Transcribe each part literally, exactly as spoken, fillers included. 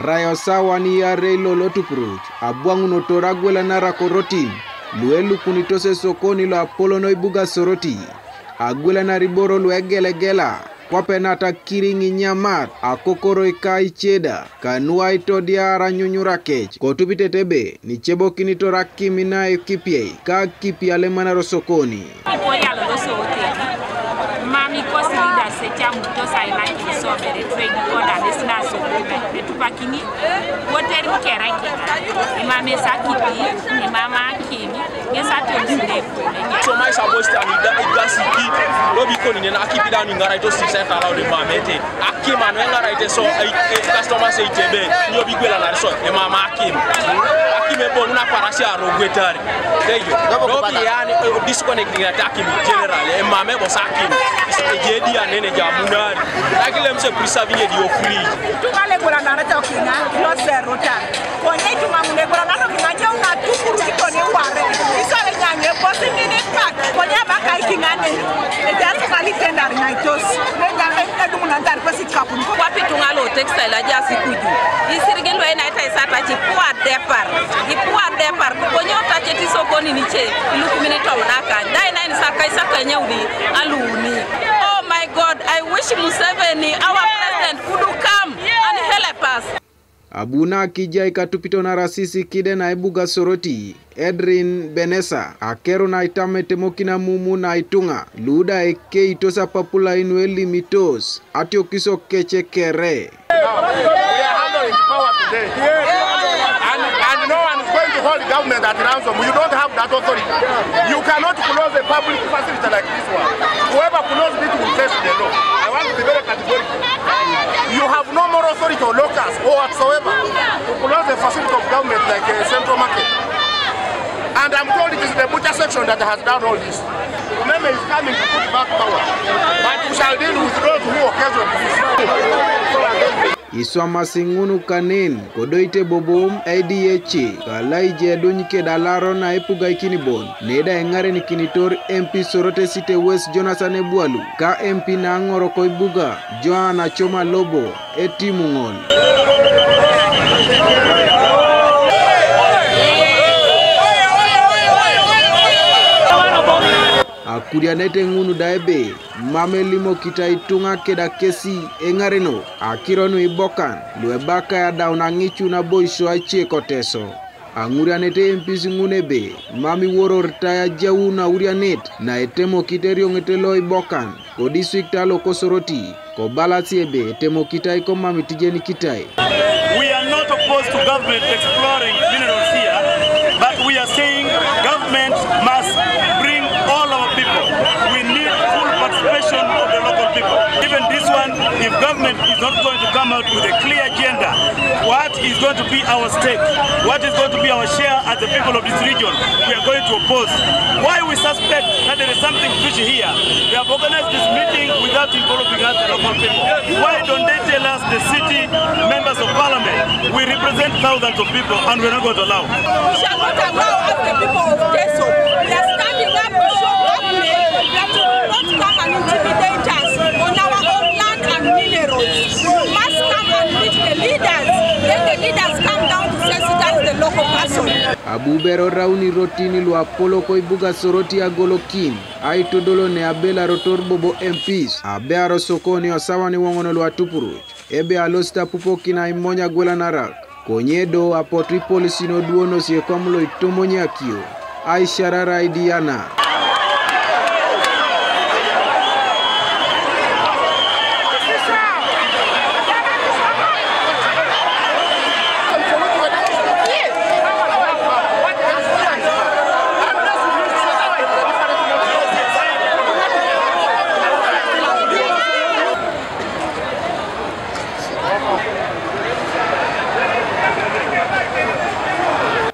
Rayo sawa ni iarei lo lotupuruc, abwaŋunotor agwelanarak orotin, luelukunitos esokoni lo apolon oibuga Soroti, agwelanar iboro luegelegela, kwape natakiriŋ inyamat, akokoroi ka iceda, kanu aitodiar anyunyura kec, kotupitete ebe, nicebokinitor akim na ekipiei, ka akipi alemanar osokoni. Iporialo losooteni, mam ikosi leaders ecamut tosailaki isobere trade order lesi nasokuna etupakini, woter kereketa, imam esakipi, imam akimi, ŋes atomsine. Somaisha boys tani da igasiki, lobi koni nena akipi da niŋaraito sisa etalauni mamete. Akim anu eŋaraite so, eh, eh, customers eitebe, nyo bigwelanar so, emama akim. Akim eboŋ na parasia arogwetari. Ejo, no bi yani, eh, disconnecting at akim general, emama ebo sakim. Is ejedi anene jamunari. Akilem se preserving edi ofri. Tungale gwelanar to kina, lo seruta. Konye ituma mune gwelanar to kina, je una tukuru kitoni ware. Isale nyanye, bosi nini pak. Konye baka ikiŋane. Ejaas ŋali tendar ŋaitos. Neja edumunan tar pesi kapun. Kwape ituŋa lo textile ajaas ikuju. Isirigin lo enaita isata ci puar depar. Ipuar depar. Konye otacet isokoni nice. Ilukumin tomon akany. Dai nain saka isaka enyeuni aluuni. Oh my God, I wish Museveni, our president, could come and help us. Abu na kijai katupito na rasisi kide na ebuga Soroti, Edrin Benesa, akeru na itam etemokin amumu na ituŋa, luda ekeitos apapulai nu elimitos, atiokisio kec kere. We are handling power today. And, and no one is going to hold government at ransom. You don't have that authority. You cannot close a public facility like this one. Whoever closes it will face the law. I want to be very categorical. You have no moral authority or locus or whatsoever to close a facility of government like a central market. And I'm told it is the butcher section that has done all this. Meme is coming to put back power. But we shall deal with those who occasioned this. Iswamasi ŋun kanen, kodoite bobo M D H, kala ijeduny kedalaro na epugaikin bon, neda eŋarenikinitor M P Soroti City West Jonathan Ebwalu, ka M P na Ŋoroko Ibuga, Joan Achoma Lobo, etimuŋol. Akurianete ŋun da ebe, mam elimokita ituŋa keda kesi eŋareno, akiro nu ibokan, luebaka adaun aŋicu nabo isio aicie ko Teso. Aŋurianete M Ps ŋun ebe, mam iwororitai ajaun aurianet, na etemokit erioŋet lo ibokan, kodistrikta lo Kosoroti, kobalasi ebe etemokitai komam itijenikitai. We are not opposed to government exploring minerals here, but we are saying government must bring all our people. We need full participation of the local people. Even this one, if government is not going to come out with a clear agenda, what is going to be our stake, what is going to be our share as the people of this region, we are going to oppose. Why we suspect that there is something fishy here? They have organized this meeting without involving us, the local people. Why don't they tell us, the city members of parliament? We represent thousands of people and we're not going to allow. We shall not allow us, the people of Teso. We are standing up to show government that you will not come and intimidate us on our own land and minerals. You must come and meet the leaders. Then the leaders come down to sensitize the local person. Abu bero rauni rotini luapolok oibuga Soroti agolokin, aitodolo ne abelarotor bobo M Ps, abearo sokoni osawan iwoŋon luatupuruc, ebe alosit apupokin aimony agwelanarak, konye do apotu ipolisin oduonos yekom lo itomonyakio, aisharara idiana.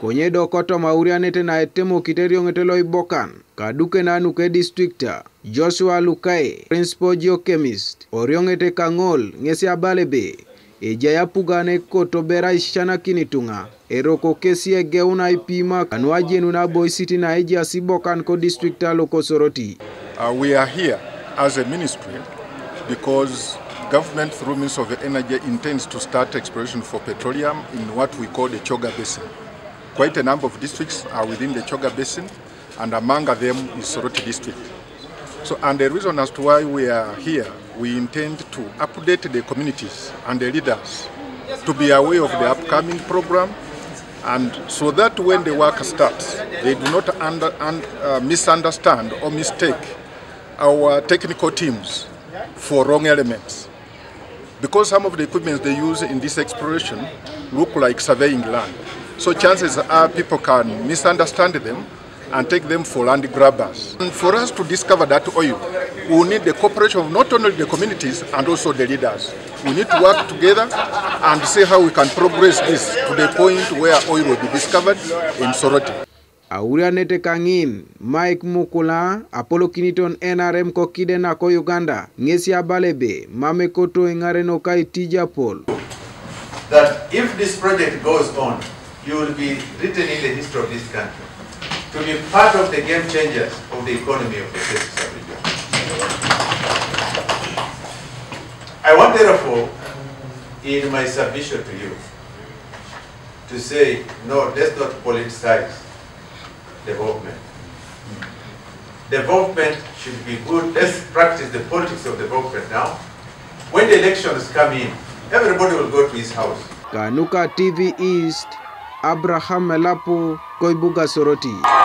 Konye do kotoma aurianet na etemokit erioŋet lo ibokan, kaduke na nuke distrikta, Joshua Lukai, principal geochemist, orioŋete kaŋol, ŋesi abala ebe, ejai apugan ekoto bera aisisianakin ituŋa, eroko kesi egeuna aipima kanu ajenun aboisit na ejaas ibokan kodistrikta lo Kosoroti. Uh, we are here as a ministry Because government through Ministry of Energy intends to start exploration for petroleum in what we call the Kyoga Basin. Quite a number of districts are within the Kyoga Basin, and among them is Soroti District. So, and the reason as to why we are here, we intend to update the communities and the leaders to be aware of the upcoming program, and so that when the work starts, they do not under, un, uh, misunderstand or mistake our technical teams for wrong elements. Because some of the equipments they use in this exploration look like surveying land. So chances are people can misunderstand them and take them for land grabbers. And for us to discover that oil, we need the cooperation of not only the communities and also the leaders. We need to work together and see how we can progress this to the point where oil will be discovered in Soroti. Aurianete kang'in, Mike Mukula, apolokiniton N R M kokide nako Uganda, ng'esi abalebe, mamekoto eng'areno kaitija pol. That if this project goes on, you will be written in the history of this country to be part of the game changers of the economy of the sub-region. I want, therefore, in my submission to you, to say, no, let's not politicize development. Development should be good. Let's practice the politics of development now. When the elections come in, everybody will go to his house. Kanuka T V East, Abraham Melapu, Koibuga Soroti.